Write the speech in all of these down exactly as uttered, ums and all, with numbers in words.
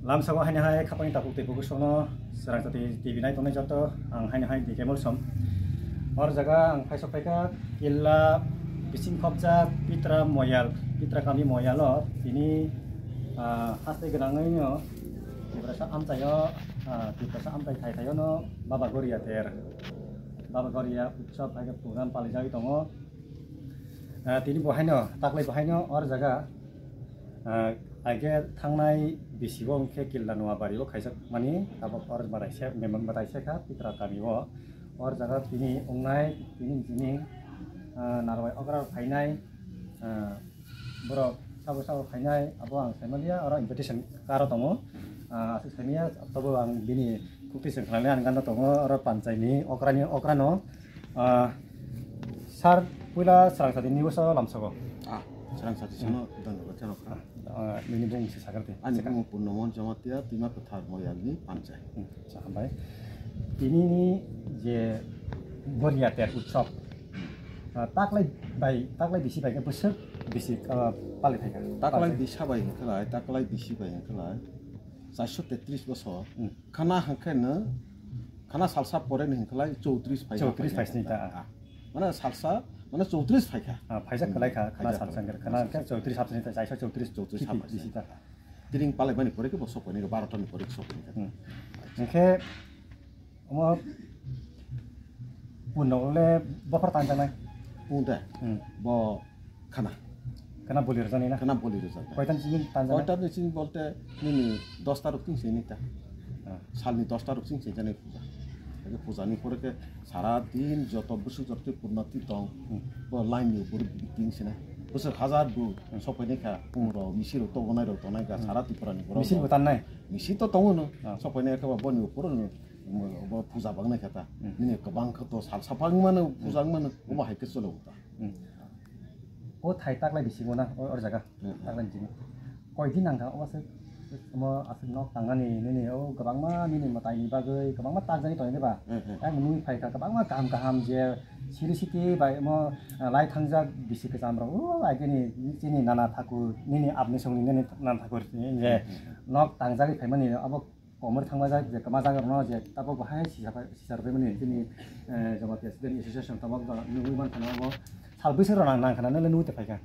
Lamsao haino hai khapangni takhuk tei bukusono Srangchati T V nai tongnai joto ang haino hai D K Molsom. Or jaga ang phaisok phaikha Killa bising khopjak Pitra Moyal, Pitra kami Moyalo tini, ah, haste gwnangwino Tiprasa amchaio, ah, Tiprasa amchai thai thaiono Baba Goria ter. Baba Goria utsav hai khe program palijagwi tongo. Ah, tini bo haino, taklai bo haino or jaga, ah, aige thangnai bisi bo hwnkhe Killa Noabari o khaijak mani, tabok or badaisa, memang badaisa kha Pitra kami o. Or jaga tini wngnai, tini, tini, ah, narwai okra phainai, ah, borok sabo sabo phainai, abo ang saimaliya, oro invitation card o tongo. Ah, aswk saimaliya, tobo ang bini khukti se khnani ani gana tongo, oro panchai ni okra ni, okra no. Ah, sir, puila Srangchati ni bwsa lamsogo. Ah, Srangchati sano dhanyabad jano kha. Ah, nini bung se sagar de. Ani bung Purnomohon Jamatia, Tima Kwthar Moyal ni panchai. Hmm, sa hambai. Tini ni je Goria ter utsav, ah, taklai bai, taklai bisi bai khe bwswk bisi, ah, pali phaikha. Taklai bisa bai hwnkhe lai, taklai bisi bai hwnkhe lai, charsho tetris bosor. Hmm. Khana hwnkhe no, khana salsa pore ni hwnkhe lai chowtris phaikha. Chowtris phaisni ta. Ah. Mane salsa, mane chowtris phaikha. Ah, phaijak kwlai kha, khana salsa hwnkhe, khana hwnkhe chowtris hapsni ta, charsho chowtris, chowtris hapsni ta. Tiring palaimani pore khe bo sokphaini, barota ni pore khe sokphaini. Hmm. Hwnkhe omo punno le bophor tanjaknai. Pung de. Hmm. Bo khana. Khana boli rwjaknai na? Khana boli rwjaknai. Koitan simi tanjaknai? Koitan simi bolte nini dos tarok ching sini ta. Ah. Salni dos tarok ching sini jani puja. Age puja ni pore khe sara din joto bwswk joto twi purna twi tong. Hmm. Bo line ni upor ting sini. Bwswk hajar bu sokphaini kha, pung rok, misi rok, tobonai rok tongnai kha, sara Tripura ni borok. Misi bo tannai? Misi to tongo no. Ah. Sokphaini khe bo boni upor no, bo puja bangnai kha ta. Hmm. Nini kwbang kha to salsa bangmano, puja wngmano, omo hai khe cholo ta. Hmm. O thai taklai bisingo na, o, o jaga. Hmm. Taklai bisingo. Koi din nang kha, o se, mo aswk nok tangnani, nini, o kwbangma nini mwtai ni bagwi, kwbangma takjani tongo de ba. Hmm, hmm. Ang nui phai kha, kwbangma kaham kaham je, siri siti bai mo, ah, lai thangjak bisi kwcham rok, o, agini, chini nana thakur, nini abni songni, nini nana thakur, je, hmm, hmm, hmm, nok tangjagwi phaimani, abo komor thangma jak, je kwma jak rokno je tabok bo hai sisa pai, sisa rwbaimani chini, eh, Jamatia Student Association tabok bo nugwi mankha na abo sal bwswk rok nang, nangkha na nole nugwi tongphaikha.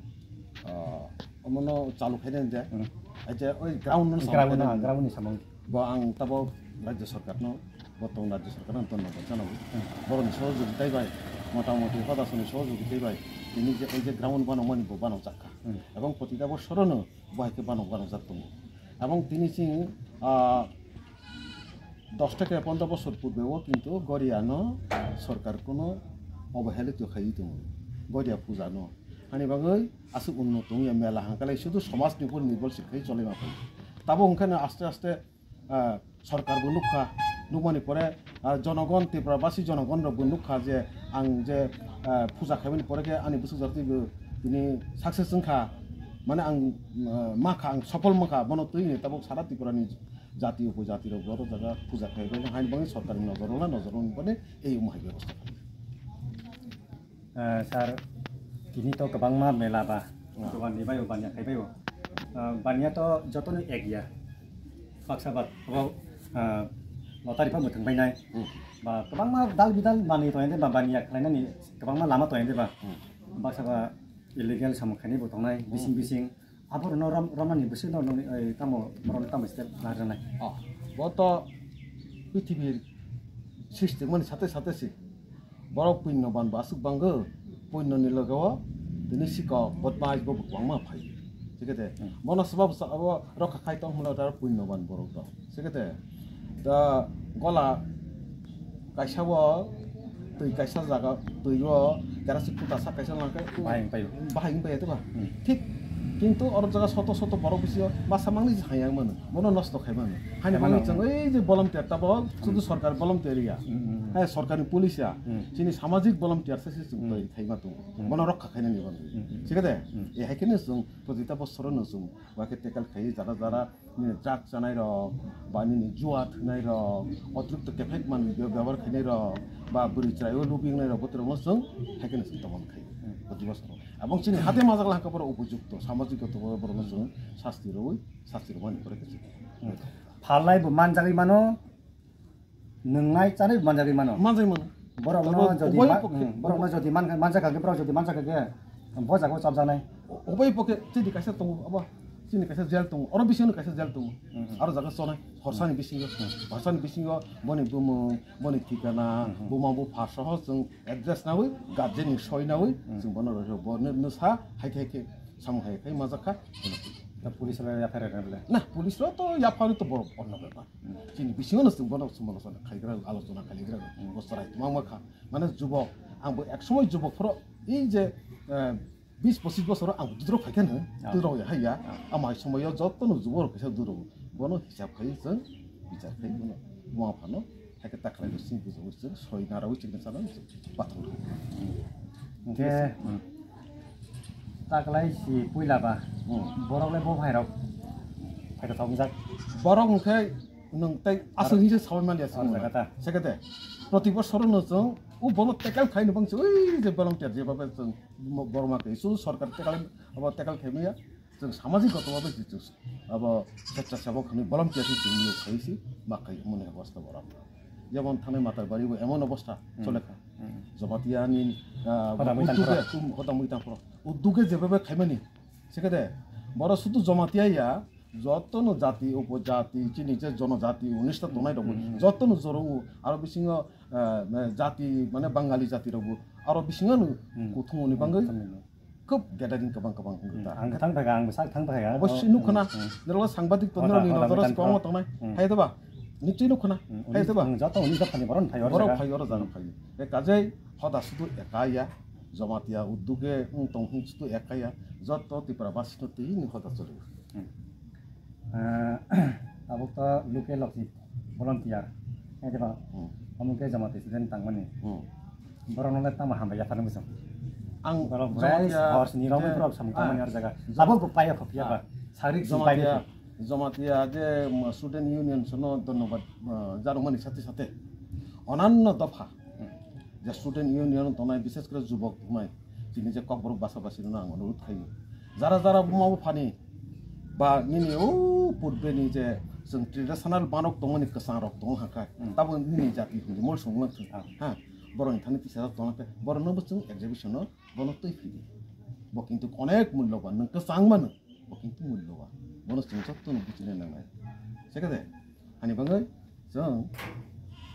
Oh, omono chalu khaina de. Hmm. Aje oi ground no samung ground khaina no, de. Ground ni samung. Bo ang tabok Rajya Sarkar no, bo tong Rajya Sarkar no tonno bo jano. Hmm. Boroni sohojogita bai, mota moti hodasoni sohojogita bai, tini je oi je ground banokmani bo banokjakha. Hmm. Ebong protita bosorono bo hai khe banok banokjak tongo. Ebong tini chini, ah, dos theke pondro bosor purbe o kintu Goria no sorkar kuno obohelito khaiwi tongo, Goria puja no. Hani bagwi aswk unnoto wngya, mela hangkhe lai sudu somaj ni upor nirbhorshil khai cholaima phai. Tabo hwnkhe no aste aste, ah, sorkar bo nukha, nukmani pore, ah, jonogon, Tripura basi jonogon rok bo nukha je ang je, ah, puja khaimani pore khe ani bwswk jotoni bo tini success wngkha, mane ang, ah, makha, ang sopol mankha, bono twi ni tabok sara Tripura ni jati upojati rok bo oro jaga puja khai bai, haini bagwi sorkar ni nojor rwla, nojor rwni pore ei omo hai bebosta khainai. Ah, sir, tini to kwbangma mela ba, hmm, dogan ni bai o, baniya khai bai o. Ah, baniya to jotono ek ya. Baksa ba, abo, ah, lottery pha mwthang bainai. Hmm. Ba, kwbangma dal bidal manwi tongya de ba, baniya khlainani kwbangma lama tongya de ba. Hmm. Baksa ba illegal samung khainai bo tongnai, hmm, bising bising. Aborokno rom-, romani bwswkno nokni, oi, tamo, borokno tamo step lajaknai? Oh, bo to pithibir system mani sate sate se. Borok punno ban bo aswk bangw, punno ni loge o tini sikok, bodmais bo kwbangma phai. Thik ase? Hmm. Bono swbabo sa-, abo rokha khai tong hwnwi aro punno ban borok rok. Thik ase? Da gola kaisa o twi kaisa jaga, twi o kerasi kuta sak kaisa langkhe bahai wng paio. Bahai wng paio, tei ba? Hmm. Thik, kintu oro jaga soto soto borok bisingo masa mangni je hai yang mano, bono nosto khai mano. Haini bagwi chwng ei je volunteer tabok, sudu sorkar volunteer ya. Hmm, hmm, hmm. Hai sorkarni police ya. Hmm. Chini samajik volunteer se se chwng, hmm, twi khai ma tongo. Hmm. Bono rokha khainani bagwi. Hmm, hmm. Thik ase? Hmm. E hai kheno chwng protita bosorono chwng ba khe tackle khai jara jara nini drug chanai rok, ba nini jua thwnai rok, otrikto kephek manwi be-, bebohar khainai rok, ba bwrwi chwraio lubi wngnai rok, botorokno chwng hai kheno chwng tomon khai. Hmm. Diboso. Abong chini hate majak langka poro upojukto, samajik goto poro borokno chwng sasti rwui, sasti rwmani pore khe chwng. Phalnai bo manjagwi mano, nwngnai chanai bo manjagwi mano. Manjagwi mano. Borokno Tabo jodi ubai ma-, pokhe hmm, borokno jodi man-, manjak kha khe, borok jodi manjak kha khe, bo jago chapjaknai. Ubai pokhe chini kaisa tongo, abo chini kaisa jail tongo, oro bisingo kaisa jail tongo. Hmm. Aro jaga chonai, horsani bisingo, horsani bisingo boni bumung, boni thikana, buma bupha soho chwng address nawi, guardian ni soi nawi, chwng bono rw-, bo nw-, nwsa hai khe, hai khe samung hai khe majak kha. Da police rok yaphar rw bole? Na, police rok to yaphar to borok onno bepar. Chini bisingo no chwng bono chwng bono khaigra, alochona khaigra, bo chwrai tongma kha. Mane jubok, ang bo ek somoi jubok phoro ei je, eh, bis pochis bosoro ang dudro phai khe no, dudro ya hai ya. Amai somoyo jotto no jubok rok kaisa dudro. Bono hisab khai chwng bichar khai bono. Buma phano Haikhe taklai bo sini bujo ui chwng soi nara ui chwng sana ui chwng pathor. Hwnkhe, hmm. Taklai si puila ba. Hmm. Borok le bo phairok. Phairok thok jak. Borok hwnkhe nwng tai aswk hinse sawi maliya. Oh, jaga ta. Sekete. Proti bosor no chwng u bono tackle khai no bang ui je volunteer je babe chwng borok ma kai su sorkar tackle abo tackle khai maya. Chwng samajik goto bai se chwng abo swecha sebok hinwi volunteer se chwng niyok khai se ma khai mone obostha borok. Jemon thanai Matarbari bo emon obostha chole kha. Jamatia ni, ah, hoda muitan udduk phoro. Hoda muitan phoro. Udduk e jebe bai khaimani. Sekede boro sudu Jamatia ya, joto no jati, upojati, chini je jonojati, unista tongnai rok bo, joto no joro u, aro bisingo, ah, jati, mane Bangali jati rok bo, aro bisingo no kuthumoni bangwi. Khub gathering kwbang kwbang wngkha ta. Ang thang phaikha, ang bwsak thang phaikha. Obo si nukha na, nirok sangbadik to nirok ni nojoro kwbangma tongnai. Hai to ba? Nichoi nukha na. Hai to ba? Joto unis dophani borok phai oro jaga. Borok phai oro jaga phai. E kajai hoda sudu eka ya, Jamatia udduge wng tong hwn sudu eka ya, joto Tripura basi no twi ni hoda choli. Abo to local logi volunteer. Hai to ba? Omo khe Jamatia student tangmani. Borok no le tamo hambai yapharnai bwswng. Ang borok Jamatia hor sini romwi borok samung tangmani ar jaga. Labo bo paiya khopya ba. Sarik si paiya. Jamatia je student union sono dhonnobad jarumani sate sate onanno dopha je student union tongnai, bishes kore jubok tongnai, tini je kokborok basa basi no ang onurodh khaio. Jara jara buma buphani ba nini o purbe ni je chwng traditional banok tongmani kwchang rok tongo hwnkhe tabo nini jati hinwi mol songma thung ha. Borokni thani tisajak tongkhe borokno bo chwng exhibition o bono twi phidi. Bo kintu onek mulloban, nwng kwchang mano, bo kintu mulloban. Bono chwng jotono buchina nangnai. Sekede, ani bagwi chwng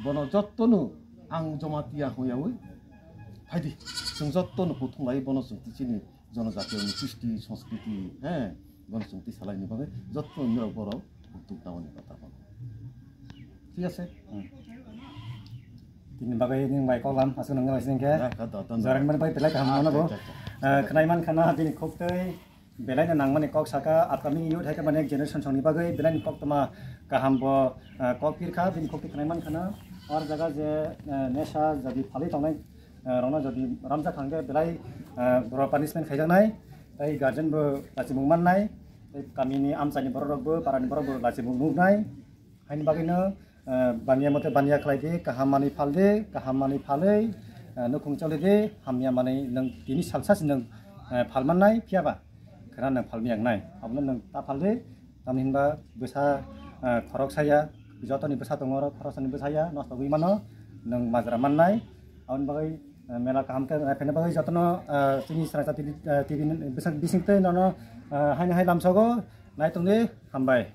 bono jotono ang Jamatia hwnyawi phaidi. Chwng jotono kuthung lai bono chwng tichini jonojatiyoni kristi, sanskriti, he, bono chwng tisalaini bagwi jotono nirok borok udduk namani kotha bono. Thik ase? Tini bagwi nini bai koklam aswk nangna singkhe. Jorang mani bai belai kaham mano bo. Khwnai man khana bini kok tei belai no nangmani kok saka, upcoming youth hai khe mane generation songni bagwi belai ni kok toma kaham bo kok pirkha bini kok tei khwnai man khana. Or jaga je nesha jadi phalwi tongnai rokno jodi ramjak kha hwnkhe belai borok punishment khaijaknai, tei guardian bo lachimung mannai, tei kamini amchaini borok rokbo, parani borok bo lachimung nuknai. Haini bagwino baniya mote baniya khlai di, kaham manwi phal di, kaham manwi phalwi nukhung choli di, hamya manwi nwng tini salsa se nwng phal mannai, phiya ba khwna nwng phal miya wngnai, abono nwng ta phal di. Tamni hinba bwsa khoroksa ya, jotoni bwsa tongo oro, khoroksani bwsa ya nosto wngwi mano, nwng majra mannai. Aboni bagwi mela kaham khe naiphina bagwi jotono chini Srinaisa T V, T V ni bising twi nono haino hai lamsogo nai tongdi, hambai.